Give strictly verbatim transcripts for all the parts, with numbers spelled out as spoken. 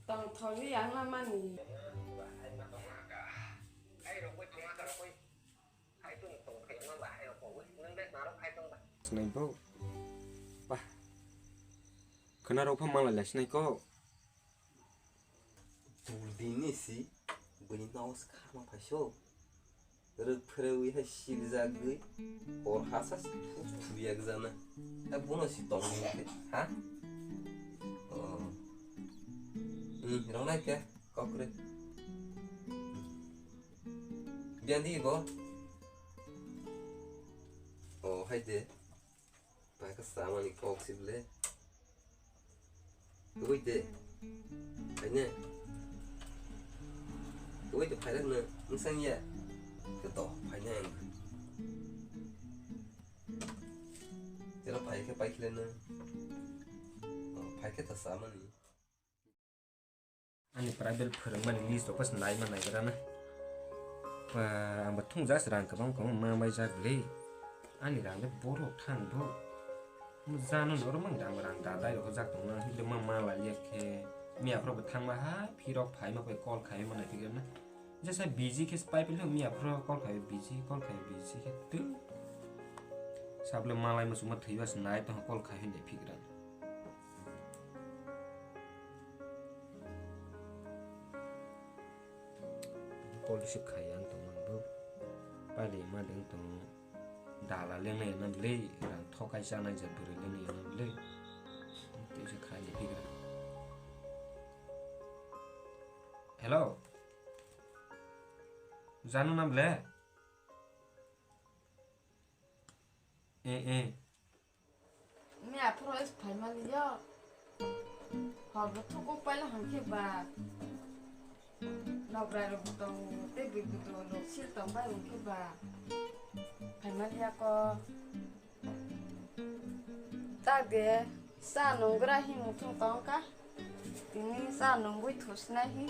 Tongthokni yang lamani. Sinai bo. Bah. Khwnarok pha malai lai sinai ko. Dul dini si, bini nos khama phaiso. Rwk pherewi hai siljagwi, hor hasa thuk thuk yak jana. Hai bono si tongwi khe, ha? Oh. Hmm, rwnai khe, kok rw. Biyan di bo. Oh, hai de. Paikha samani kok si ble. Tubui de. Aine. Tubui de phairak no. Nsang ya. Keto phaina ang. Tera paikha paikhle no. Oh, paikha ta samani. Ani private phwrwngmani list rok paisa naima naigra na. Ba, ang bo thung just rang kwbang kwbang ma bai jak le. Ani rang le borok thang bo. Mo jano noro mang rang rang dadai rok jak tong na hile ma ma lai ya khe. Miya phro bo thang ma ha phirok phai ma bai call khai ma nai tigra na. Jesa busy khe pai pilo miya phro call khai busy call khai busy khe tu. Sable malai ma suma thwi bas nai tong call khai hinde phigra. Policy khai ang tong ang bo. Pali ma deng tong. Dala le nai na le rang thokai cha nai ja bwrwi le nai na le. Tei se khai ni pigra. Hello. Janu na ble? Eh, eh. Miya phoro es phaimani yo. Hor bo thukuk paila hangkhe ba. Nokra rok bo tongo, tei bui bwtwi rok sil tong bai hangkhe ba. Phaimani ya ko. Tak de, sa nunggra hi muthung tong ka. Tini sa nungwi thusnai hi.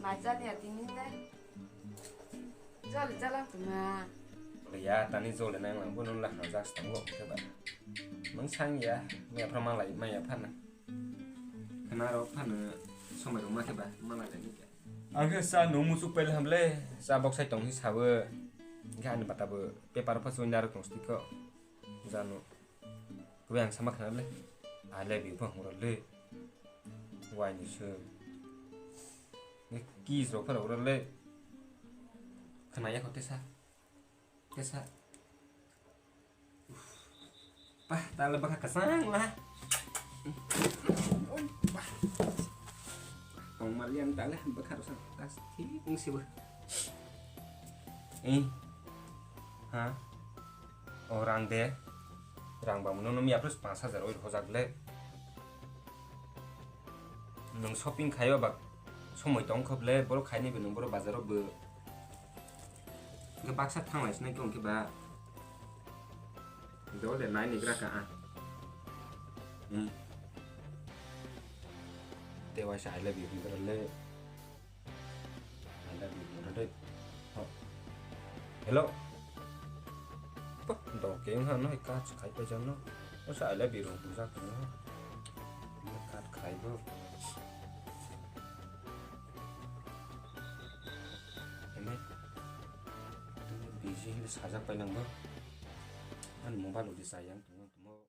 Mai chaliya tini le. Jol jalang tuma. Ya tani jol nang lang bono la hajak stango khe ba. Mang sang ya, me phra malai maya phana. Khana rok phana somai rok ma khe ba malai ni khe. Ang khe sa nung musuk pel hamle, sa bok sai tong hi sawo. Ga ani bata bo paper pha soi narok tong stiko. Jano. Kube ang sama khana le. I love you phang ura le. Wai ni se. Nge kiss rok phano ura le. Khana ya khote sa. Tesa. Uff. Pah, tala baka kasang lah. Uff, pah. Tong malian tala baka rusak tas. Hi, ung siwa. Eh. Ha. Oh, rang de. Rang bang no nom ya plus pas hajar oi hojak le. Nung shopping khaiba bak somoi tong khop le, borok khaini bo nung borok bazar o bo. Hwnkhe baksa thanglai sinai khe hwnkhe ba. Dole nai ni gra ka a. Hmm. Te waisa I love you hwnkhe le. I love you hwnkhe le. Oh. Hello. Pah, dok keng ha no, kat khai pa jang no. Waisa I love you rong bujak no. Kat khai bo. Ene. Busy hili sajak pai nang bo. Ani mobile udi sayang tong tong.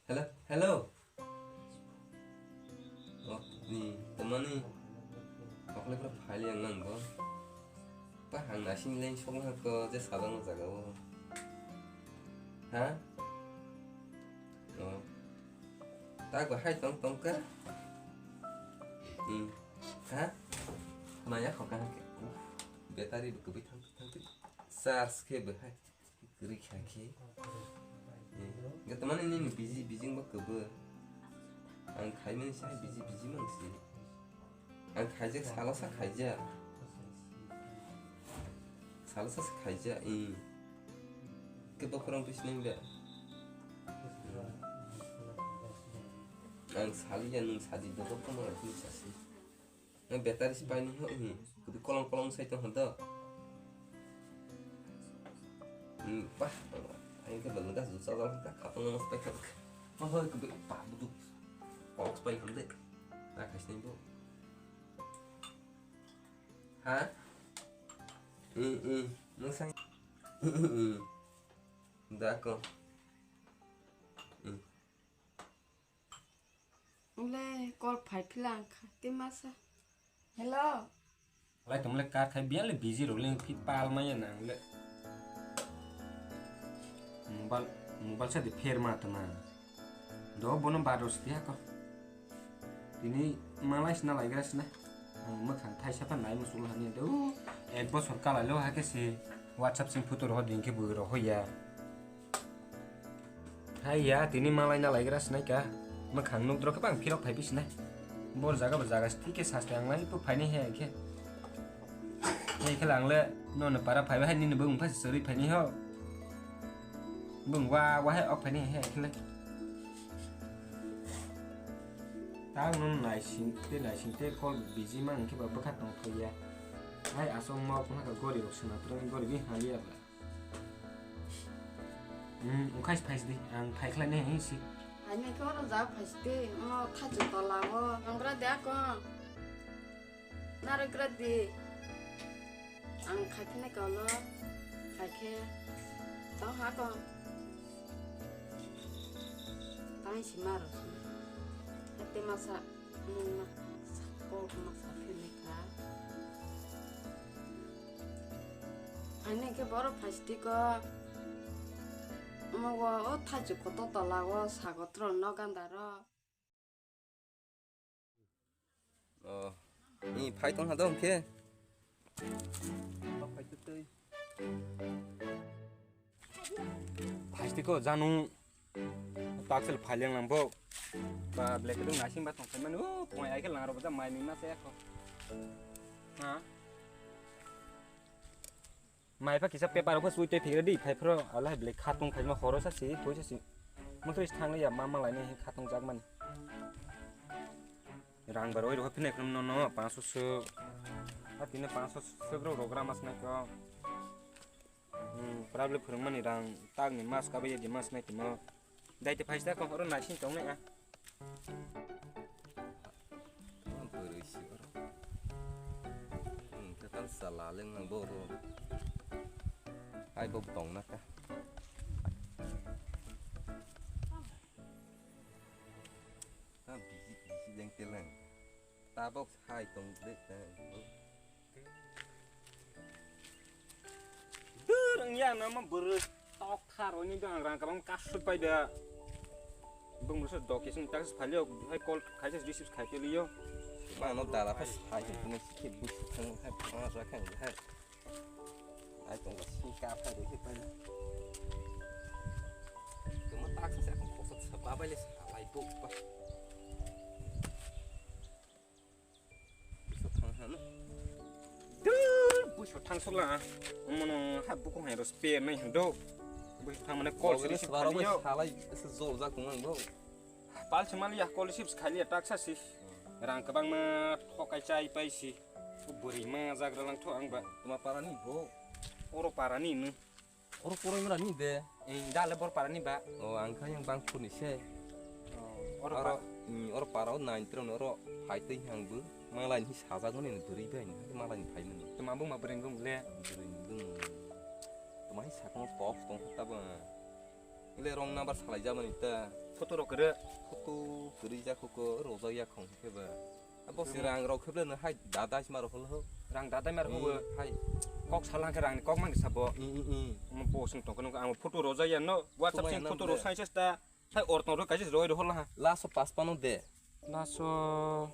Hello, hello. Oh, ni, temani. Okle pura phali ang nang bo. Pa hang nasing leng song ha ko je sajak no jaga o. Ha? Oh. Tak bahai tong tong ka. Hmm. Ha? Maya khoka ha ke. Uff, battery bo kwbui thang thang. Charge khe bahai. Kwrwi kha khe. Eh, ga tamani nini busy, busy wngba kwbwi. Ang khaimani sai busy, busy mangsi. Ang khaijak salo sa khaijak. Salo sa sa khaijak, eh. Khe bokhorok twi sinai ba. Ang saliya nwng sadi dogo khama rok twi sasi. Nang battery se paini ho, hmm. Kwbui kolong kolong sai tong hodo. Hmm, pah, aing khe beleng gas jusa jang kha, kha tong mas pai kha. Ma hoi kwbui pa budu. Kolok se pai hande. Nakhaisni bo. Ha? I, i, mwsang. I, i, i. Dako. I. Ule, call phai philang kha, te masa. Hello. Lai tong le kar khai biya le busy rok le phi pal maya nang le. Mobile, mobile sa de pher ma tama. Do bono baro sti ha ko. Tini malai sna lai gra sna. Ang mwkhang thaisa pa nai musul hani do. Ek bosor kalai lo ha ke se WhatsApp sing photo ro din ke bu ro hoya. Hai ya, tini malai na lai gra sna ka. Mwkhang nuk dro ke bang phirok phai phi sna. Bor jaga bo jaga sti ke saste ang lai po phai ni he ke. He khe lang le no no para phai ba hai ni bo ung phai sori phai ni ho. Bung wa wa hai ok phai ni he khle. Tang nun naising te naising te call busy mang khe ba bwkha tong thoi ya. Hai asong mok na ka gori rok suna tro gori bi hali ya ba. Hmm, ung khai phai sdi, ang phai khlai ne hai si. Hai ne khe oro ja phai sdi, mo thachu tola o. Ang bra de ako. Narikra di. Ang khai phai nai kolo. Khai khe. Tong ha ko. Tang si maro. Hate masa. Mung ma. Ko ma sa phai nai kha. Ani khe boro phai sdi ko. Mo o thachu koto tola o sago tro no ganda ro. Oh, i phai tong ha dong khe. Phai tu tui. Phai sti ko janu. Taksel phai leng lang bo. Ba black dong nasing ba tong sai mani. Oh, poi ai khe lang ro ba mai ni ma se ko. Ha? Mai pha kisa paper rok pha sui tei phikre di, phai phro, alai black khatung khaima horo sa si, poi sa si. Motris thang ya, ma ma lai ne khatung jak mani. Rang bar oi rok phinai khum no no, panch sho suk. A tine panch sho suk rok rok ramas nai ko. Hmm, problem phwrwng mani rang tak ni mas ka bai di mas nai timo. Dai te phai sa ko horo nai sin tong nai a. Bwrwi si oro. Hmm, khe tal sala le nang bo oro. Hai bo tong na ka. Ha bisi bisi leng te leng. Tabok hai tong de ka. Dur ang ya nama bwrwi tok thar oni do ang rang kabang kasut pai da. Bung musa dok kising tak phali ok hai call khai sa receive khai te liyo. Ma no dala pas hai ke puno sikhe bus thang hai phana sa khang hai. Ai tong ka sing ka phai de ke pai. Kemo tak sa khong khok sa ba bai le sa lai bo pa. Buso thang hano. Dur, buso thang sokla. Mono ha buko hai ro spare nai hando. Buso thang mane call siri si phali yo. Salai se zol jak tong ang bo. Pal se mali ya call sip khali ya tak sa si. Rang kabang ma thokai chai pai si. Bwrwi ma jagra lang tho ang ba. Tuma para ni bo. Oro para ni no. Oro poroi mora ni de. Ing da le bor para ni ba. O ang kha yang bang phur ni se. Oro oro pa. Oro para o nine tron oro phai tei hang bu. Malai ni sajak mani ni bwrwi bai ni malai ni phai mani. Tuma bung ma bwrwi bung le. Bwrwi bung. Tuma hi sakno pok tong kha ta ba. Le rong number salai ja mani ta. Photo rok kere. Photo kere ja kho ko rojak ya khong khe ba. Abo si rang rok kheble no hai dadai sima rok holo. Rang dadai mar holo. Hai. Kok salang khe rang ni kok mang sabo. I i i. Mo bo sung tong khe ang photo rojak ya no. WhatsApp sing photo rosai chesta. Hai or tong ro kaisa roi ro holo ha. Laso pas pano de. Laso.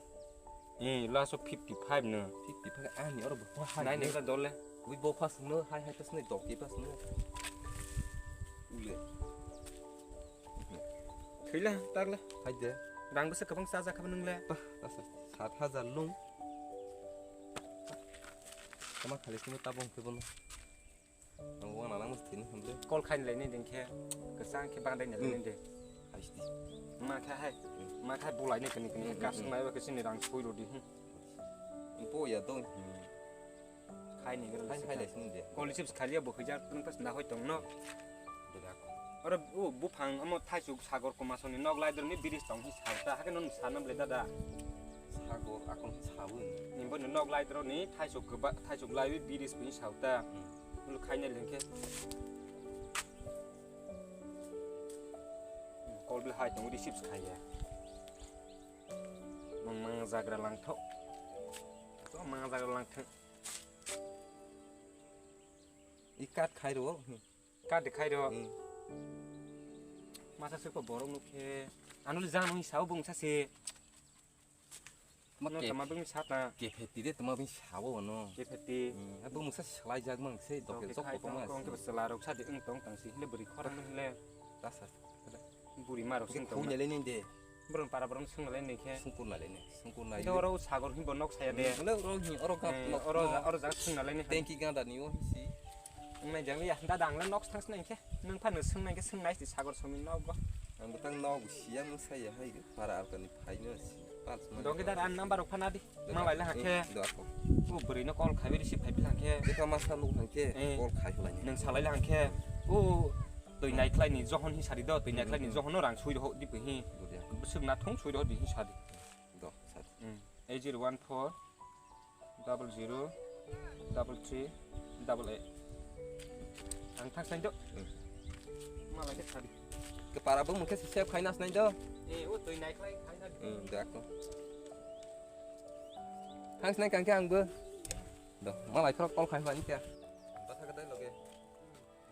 Eh, laso fifty five no. Fifty five ani oro bo hai. Nai ne ka dole. Ui bo pas no hai hai pas ne dok ke pas no. Ule. Thwila, takla. Haide. Rang bwsa kwbang cha jakha nwngle. Bah, asa, sat hajar lung. Tama khali sini tabung khe bono. Ang wana nang mesti ni hamle. Call khain lai ni ding khe. Kwchang khe bang dai ni de. Haisti. Ma kha hai. Ma kha bulai ni kani kani kasung mai ba khe sini rang soi rodi. Impo ya dong. Khai ni gero khai lai sini de. Call chips khali bo khija tang tas na hoi tong no. Oro o buphang amo thaichuk sagor kumasoni nok laidroni bridge tong hi salta hake non sanam le dada. Ako, ako sawi. Nimbo ni nok lai tro ni thaisok keba, thaisok lai bi biris pin sauta. Hmm. Ulu khaine lengke. Kol bil hai tong receive khaiya. Mang mang jagra langtho. To mang jagra langtho. I kat khairo. Kat de khairo. Hmm. Masa seko borok nukhe. Anu le jang nung sao bung sase. Tama No ke-, tama bung sat na. Kepheti de tama bung sao no. Kepheti. Hmm. Abo mungsa salai jak mang se doke Doke jok khai botong tong as. Kong ke sala rok sadi ung tong tang si. Hile buri khorang hile. Tasa. Buri ma rok Ke sing tong. Khuni le ning de. Borok para borok swngna lai nai khe. Sungkur nai lai nai, sungkur nai. Oro sagor himbo nok saya de. Wala oro hi, oro gap Eh, nok oro no. Oro jaga swngna lai nai hai. Tengki ganda ni o hisi. Nai jang ya da dang la nok thang snai khe. Nang pha no swng nai khe swng nai si sagor somi nok bo. Ang butang nok siya mo saya hai para alkani phai no si. Pal sma. Dongke dar an number rok phana di. Mang lai la hangkhe. Do ako. O bwrwi no call khai beri si phai phila hangkhe. Deka masa nuk hangkhe Eh. Call khai lai. Nang salai la hangkhe. O twi nai khlai ni johon hi sari do, twi nai khlai ni Hmm. Johon no rang sui rok di phi. Budia. Bwswk na thung sui rok di hi sadi. Do sadi. Hmm. Eight zero one four double zero double three double eight. Ang thak sai do. Hmm. Malai khe sadi. Ke para bo mungkhe save khai nas nai do. Eh, o twi nai khlai khai sadi. Hmm, do ako. Thang snai kangkhe ang bo. Do, malai phro call khai hwlai khe. Basa ka dai loge.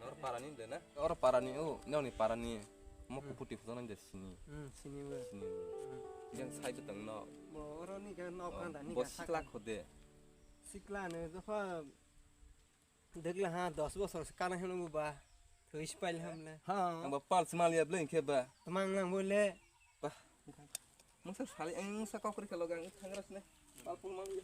Nor parani de na? Or parani o, noni parani. Mo Hmm. Kuputi phutang nang de sini. Hmm, sini bo. Sini. Hmm. Yang sai to tang no. Bo oro ni ga nok Oh, kanda ni bo ga sikla sak. Khode. Sikla ne dopha degla ha dos bosor se kana heno bo ba. Thoi sipai le hamle. Ha. Ang ba pal smal ya bleng khe ba. Tamang nang bo le. Ba. Mungsa sali ang mungsa kokri khalo gang thangra sne. Pal pul mang ya.